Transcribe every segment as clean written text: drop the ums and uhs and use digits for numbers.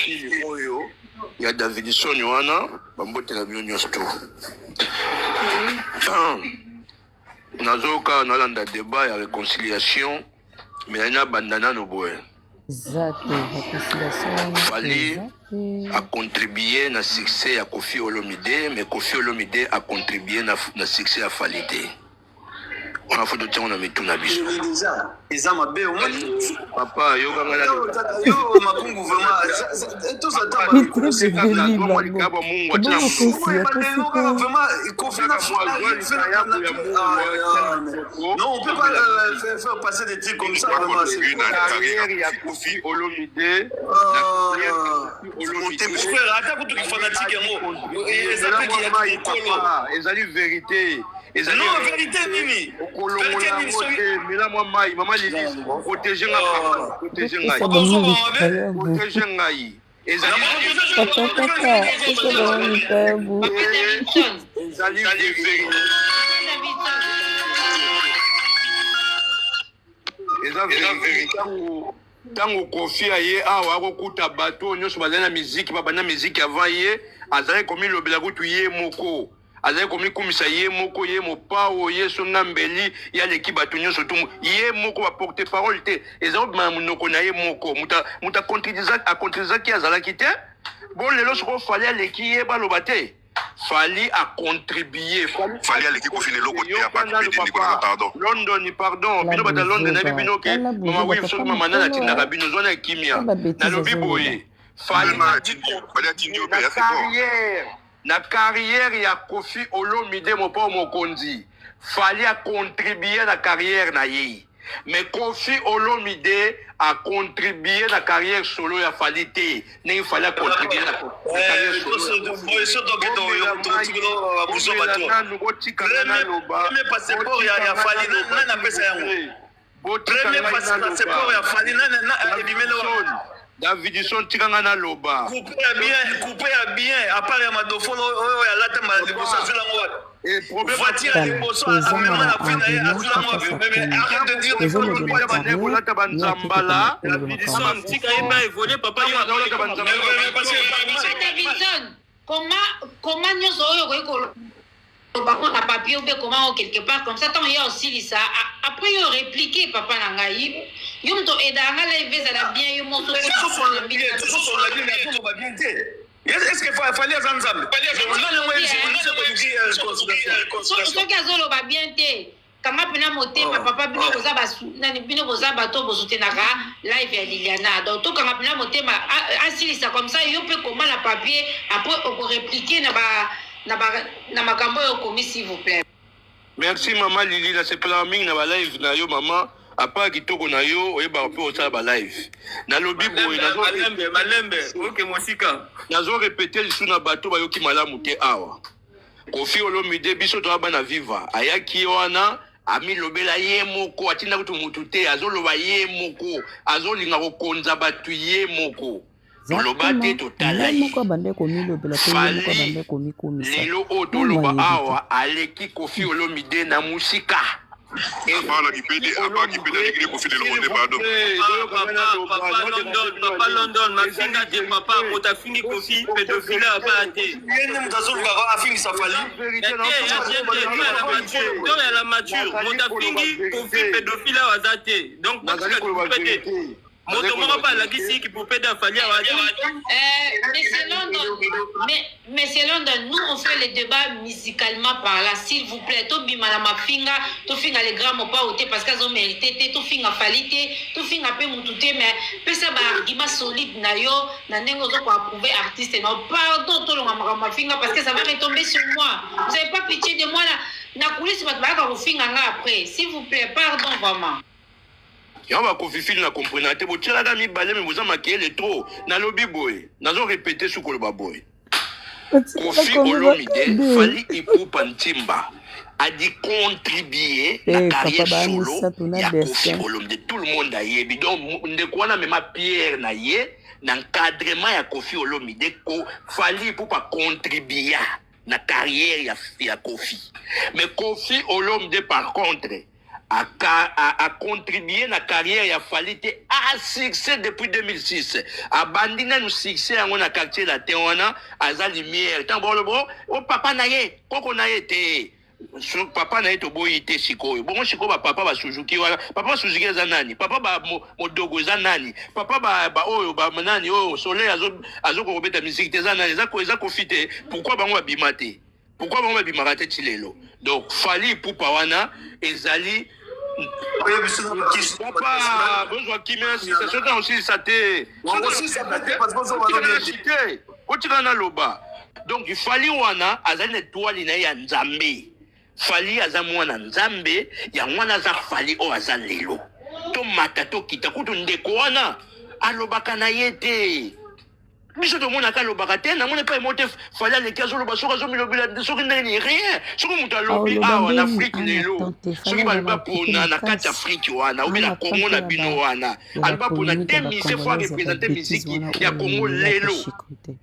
Fili oyo ya Davidson wana bambote na bino nyonso to. Nazoka nalanda debat ya reconciliation mais nali nabanda nano boye. Eza te reconciliation wana Fally eza te. a contribuer na succès ya Koffi Olomide mais Koffi Olomide a contribuer na, na succès ya Fally te. Wana faut totia yango na mitu na biso. Deja eza mabe omoni. Papa yoka ngai na Yo makungu vraiment toza ta Mitu ebeli bango. likabo Mungu atia Ebongo Koffi Kofi akosi te. na Non, on peut pas faire passer des trucs comme ça vraiment. C'est carrière ya Koffi Olomide. Frère, ata kutu ki fanatique yango. Eza pe ki ya mokolo. Ezali vérité. Ezali Non, vérité nini? Okolongola yango te, mela mwa mai, mama Lilise, protege nga, protege ngai. Pesa bango likayabu. Protege ngai. Ezali Papa kaka pesa bango likayabu. Papa Davidson. Ezali vérité. Papa Davidson. Eza vérité. Ntango ntango Koffi aye awa akokuta bato oyo nyonso bazali na miziki, babanda miziki avant ye, azalaki komilobela kutu ye moko, azalaki komikumisa ye moko, ye mopao, ye songa mbeli, ye aleki bato nyonso tu ye moko, baporte parole te, eza kobima na monoko na ye moko. Moto acontredisaki azalaki te. Bon, lelo sikoyo Fally aleki ye, baloba te Fally a contribué. Fally aleki Koffi na eloko te, Yoka apart nanu, pede ndeko nanga, papa. pardon. London, pardon, bino bata London, nayebi bino ke Tala mama buzoba Wif papa soki mama nani mokolo atindaka bino zwana ya kimia. tala babêtises Nalobi azoloba. boye, Fally Vraiment, atindi yo, Fally atindi yo na pe, c'est fort. carrière, na carrière ya Koffi Olomide mopao mokonzi, Fally a contribué na carrière na ye. Mais Koffi Olomide a contribué na carrière solo ya Fally te, ndenge Fally a contribué na carrière solo ya Koffi. Bomela nanu, botika nga naloba. Premier passeport ya Fally, nani apesa yango? Botika Premier ngai passeport ya naloba. Fally, nani ebimeli wana? Davidson, tika nga naloba. Coupe ya bien, coupe ya bien, à part ya madofolo oyo alata mbala liboso, azwi yango wapi? Et problème Voiture ya Tala liboso toza na amema na vie na ye, baargument azwi yango papa wapi? Mais Sakina arrête de dire tozolobela Kolata carrière kolata ye ake banzambala. koloba makambo Davidson, tika ye ba évoluer, papa yo. Kolata banzambala. Papa Davidson, comment nyonso oyo okoki koloba ngo na papier ou bien comment o quelque part comme ça, ntango ye osilisa, après yo répliquer. Papa na ngai, yo moto aidaka nga live ezala bien, yo moso. Azoloba bien te. Est ce que Fally aza Nzambe? Nani yango réconciliation? Soki azoloba bien te, kanga mpena motema. Papa, bino boza basu nani, bino boza bato bosutenaka live ya Liliana, donc tokanga mpena motema, asilisa comme ça yo mpe koma na papier, après okorépliquer na makambo oyo okomi, s'il vous plaît. Merci mama Lili, nasepelaka mingi na balive na yo mama, apart kitoko na yo, oyebaka mpe osala balive. Nalobi boye, Malembe, malembe, oke mosika. Nazo répéter lisusu na bato bayoki malamu te awa. Koffi Olomide, biso toya bana viva, ayaki wana amilobela ye moko, atinda kutu mutu te, azoloba ye moko, azolinga kokonza bato ye moko. Toloba te, totala ye ye. Moko abande komilobela mpe ye moko Fally abande komikomisa. lelo oyo Nano toloba ayebi te. awa, aleki Koffi Olomide na mosika. Apart na kipede, apart kipede, aleki nde Koffi lelo nde, pardon. Papa London, papa London, mafinga te papa, moto afingi Koffi pédophile apa te. Ye nde moto azolukaka afingisa Fally. To ya la mature, moto afingi Koffi pédophile awa aza te, donc Nazali koloba botika te. vérité. Moto moko mpe alakisi kipopede a Fally awa te. Monsieur London, mais, Monsieur London, nous on fait le débat musicalement par là, s'il vous plaît. Tobima na mafinga, tofinga les grands mopa te parce qu'ils ont mérité te, tofinga Fally te, tofinga pe mutu te, mais pesa ba argument solide na yo, na ndenge ozo ko approuver artiste. Non, pardon, tolonga makambo mafinga parce que ça va retomber sur moi. Vous avez pas pitié de moi là. Na coulisse bato bayaka kofinga nga après. S'il vous plaît, pardon vraiment. Yango bakofifili na comprena te, botielaka mibale me boza makeyele trop. Nalobi boye, nazo répéter su koloba boye, Koffi Olomide, Fally Ipupa Ntimba a dit contribuer na Eh, carrière papa baya solo misato na ya Koffi destin. Olomide. Tout le monde ayebi. Donc ndeko wana amema pierre na ye na encadrement ya Koffi Olomide. Ko Fally Ipupa contribua na carrière ya Koffi, mais Koffi Olomide par contre A contribuer na carrière ya Fally te a succès depuis 2006 abandi nanu succès yango na quartier latin wana aza lumière ntango bolobo o papa na ye koko na ye te so, papa na ye toboyi te sikoyo bongo sikoyo bapapa basuzuki wana papa basuzuki eza nani papa ba modogo eza nani papa ba, ba oyo ba nani oyo soleil azokoka kobeta musique te eza nani eza kofi te pourquoi bango babima te Pourquoi bango babimaka te ti lelo? Donc Fally Ipupa wana ezali papa bozwa kimia sisa soki na osilisa te te otika naloba donc Fally wana azali na etoile na ye ya Nzambe Fally aza mwana Nzambe yango wana aza Fally oyo aza lelo tomata tokita kutu ndeko wana alobaka na ye te biso tomonaka alobaka te namoni epai moko te fali aleki azoloba soki azomilobela soki ndenge nini rien soki moto alobi awa na afrike lelo soki baloba pona na kati afrike wana obi na kongo na bino wana aloba pona te mise fo arepresente miziki ya kongo lelo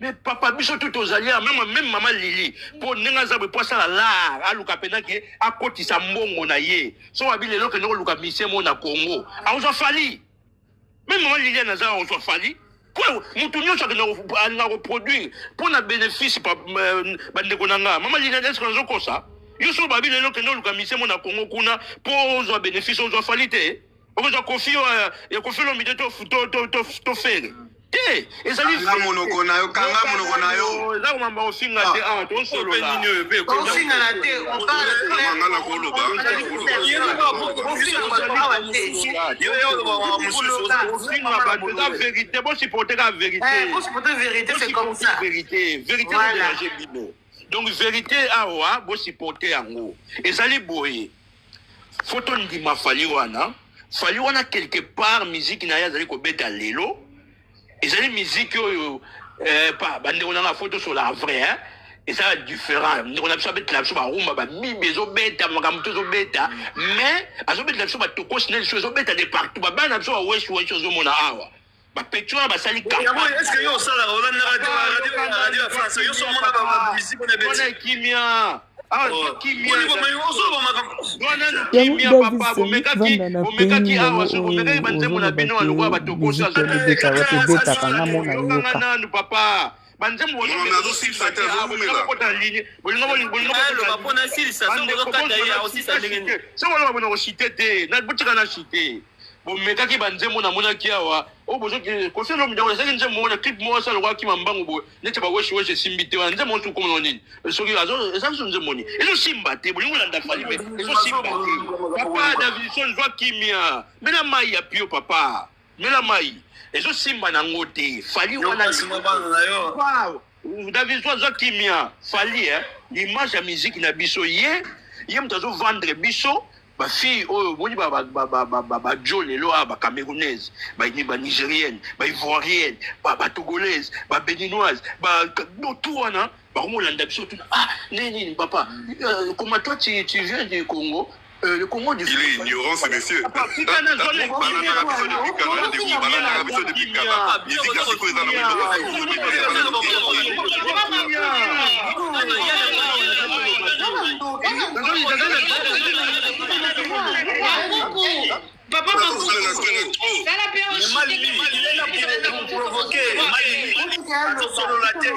me papa biso tu tozali awa meme meme mama lili mpo ndenge aza boye mpo asala lar aluka mpenza ke akotisa mbongo na ye soki abi lelo kende koluka misie mo na kongo akozwa fali Meme maman Liliane aza ozwa Fally po mutu nyonso akenda alinga ko produire mpo na bénéfice bandeko na nga mama Liliane est-ce que nazokosa yo soki babi lelo kende oluka mise mo na Congo kuna mpo ozwa bénéfice ozwa Fally te okozwa Koffi ya Koffi Olomide to Ferre te ezali kanga monoko na yo kanga monoko na yo eza komamba kofinga te awa tosolola kofingana te nga na koloba kofinga bato eza vérité bosupporte kaka vérité bosupporte vérité c'est comme ça vérité vérité ezoderange bino donc vérité awa bosupporte yango ezali boye fo tondima fali wana fali wana quelque part musique na ye azali kobeta lelo ezali musique oyo eh, pa bandeko na nga fo tosola vrai hein? eza différent ndeko na biso abetela biso barumba babibi ezobeta makambo to ezobeta mais azobetela biso batokosi na biso ezobeta de partout babana na biso baweshi weshi ozomona awa bapeti wana basali yango est ce que yo osalaka olandaka te radio na radio ya france yo somona ba musique na beti wana kimia awa oh. kimia ozoloba makambo wana kimia papa bomekaki bomekaki awa soki bomekaki banzembo na bino lokola batokosi azobetaka nga mona yoka nanu papa banzembo soki oloba bona koshite te botika na shite bomekaki banzembo namonaki awa oyo bozoki kofi olomide ezalaki nzembo moko na clip moko asala lokola kima mbangu boye neti baweshi weshi esimbi te wana nzembo mosusu komona nini soki eza biso nzembo nini ezosimba te bolingi kolanda fali me ezosimba te papa davidson zwa kimia mela mai ya pio papa mela mai ezosimba nango te fali wana davidson zwa kimia fali eh, image ya musique na biso ye ye moto azovendre biso bafille oyo omoni bajo lelo awa bacamerounaise banigérienne baivoirienne batogolaise babéninoise tout wana bakomolanda biso tuna ah nini nini papa euh, comment toi tu, tu viens du Congo euh, le Congo du Il est ignorant, ce monsieur. Balandaka biso depuis kala, ndeko. Balandaka biso depuis kala. Musique ya sikoyo eza na Papa Sala pe provoquer.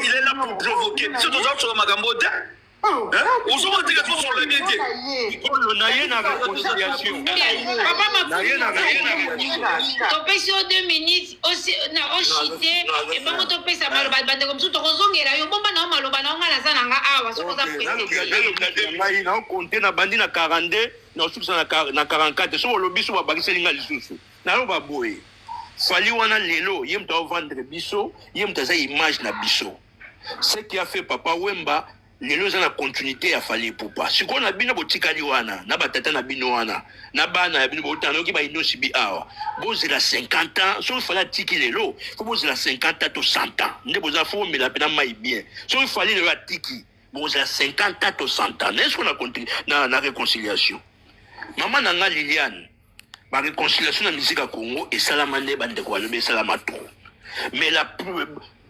Il est là pour provoquer. Biso toza kosolola makambo te. Ozomona te tosolola bien te. Oyo na ye na réconciliation. Papa topesi yo 2 minutes oshite ebongo topesa maloba bandeko mosusu tokozongela yo bomba na yo maloba na yo ngai naza na nga awa soki oza ngai naokonte na bandi na 42 naosukisa na 44 soki olobi so babakiseli ngai lisusu naloba boye fali wana lelo ye moto aovendre biso ye moto aza image na biso ce qui a fait papa wemba lelo eza na continuité ya Fally Ipupa sikoyo na bino botikali wana na batata na bino wana na bana ya bino botana noki bainosi bi awa bozela 50 ans soki Fally atiki lelo fo bozela 50 ans to 100 ans nde boza fo bomela mpe na mai bien soki Fally lelo atiki bozela 50 ans to 100 ans naye sikoyo na, na, na réconciliation mama na nga Liliane baréconciliation na musique ya Congo esalama nde bandeko balobi esalama trop. Mais la,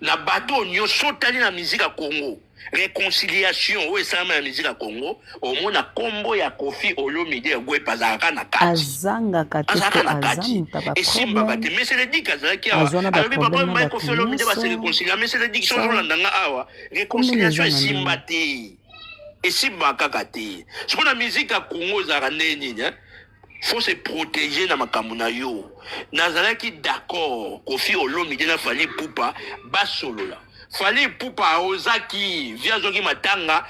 na bato oyo nyonso otali na musique ya Congo, réconciliation oyo esalama na musique ya Congo, omona nkombo ya Koffi Olomide Egwepe azalaka na kati. Azangaka te, Azalaka po na aza kati, moto ya esimbaka te. baproblème. Mais Seledik azalaki awa, Azwa na alobi papa baproblème na mai bato Koffi Olomide base nyonso. réconcilia. Mais Seledik, soki Sa ozolanda nga awa, komona réconciliation eza na esimba nini? te, esimba kaka te. Sikoyo na musique ya Congo ezalaka nde nini, hein? Faut se protéger na makambo na yo. Nazalaki d'accord Koffi Olomide na Fally Ipupa basolola. Fally Ipupa ozaki vie, azwaki matanga.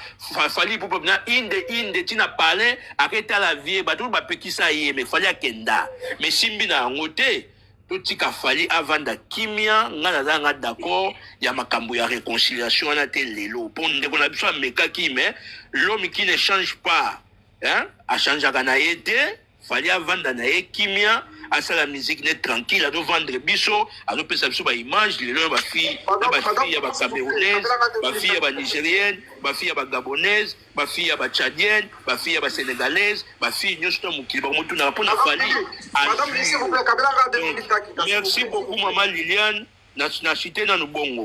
Fally Ipupa na inde inde ntina palin, aketala vie, bato oyo bapekisa ye, mais Fally akenda, mais simbi na yango te. Totika Fally avanda kimia. Nga naza nga d'accord ya makambo ya réconciliation wana te lelo, mpo ndeko na biso amekaki. Mais l'homme qui ne change pas, hein? Achangeaka na ye te. Fally avanda na ye kimia, asala musique ne tranquille, azovendre biso, azopesa biso baimage lelo ya bafille na bafille ya bacamerounaise, bafille ya banigérienne, bafille ya bagabonaise, bafille ya bachadienne, bafille ya basénégalaise, bafille nyonso na mokili bakomotunaka mpo na Fally. Madame, s'il vous plaît, Kabila, Merci beaucoup, mama Liliane, na cité nanu bongo.